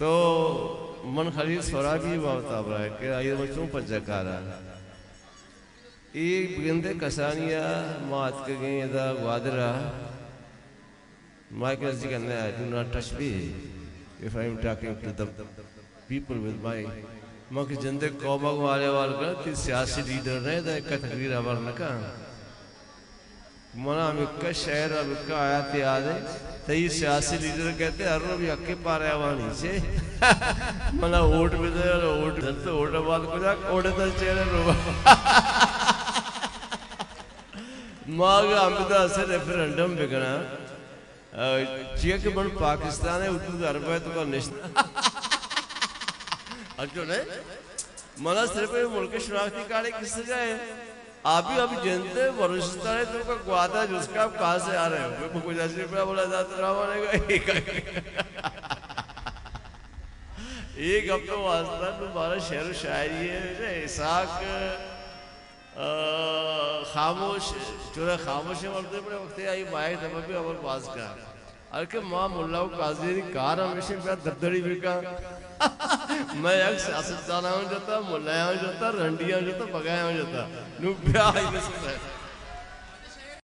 تو من خلیل سورابی بابت ءَ برائے کہ آئی ءَ من چون پجا کارا۔ اے بگندے کسانی ءَ ما اتکگیں ادا گوادر ءَ۔ ما کہ نزدیک نہ، I do not touch me if I am talking to the people with my، ما کہ جندے قوم ءَ گوں حال احوال کناں، تئی سیاسی لیڈر نہ اِنت، داں یک تقریر ءَ ہبر نہ کن۔ منا ہمکہ شعر، ہمکہ آیات یاد اِنت، تئی سیاسی لیڈر کئیت، ہر روز یکے پارہ ءَ وانی چے؟ منا ووٹ بدے، ووٹ بدے، ووٹ ءَ بعد کجا، ووٹ ءَ چے رو۔ ما اگاں ہمدا سے ریفرنڈم بکناں، چیا کہ من پاکستان ءِ حدود عرب ءِ توکا نشت۔ اچھو نہ، منا صرف اے ملک شناختی کارڈ ءِ کسہ جائے۔ ابھی، ابھی جنتے بلوچستان ءِ توکا گواتا جس کا کہاں سے آ رہے ہو؟ میں کجا سے پہ بولا جاتا رہا ہونے کا۔ ایک ہفتہ واسطہ تو ہمارا شعر و شاعری ہے، اسحاق آ، خاموش، چورا خاموش مردے، بڑے وقت آئی مائک دبا بھی اول باز کا۔ ہر کہ ما ملا و قاضی نی کار ہمیشہ بیا دردڑی بکا۔ میں یک سیاستدان ہوں جتا، ملا ہوں جتا، رنڈی ہوں جتا، بگا ہوں جتا۔ نو بیا آئی بس۔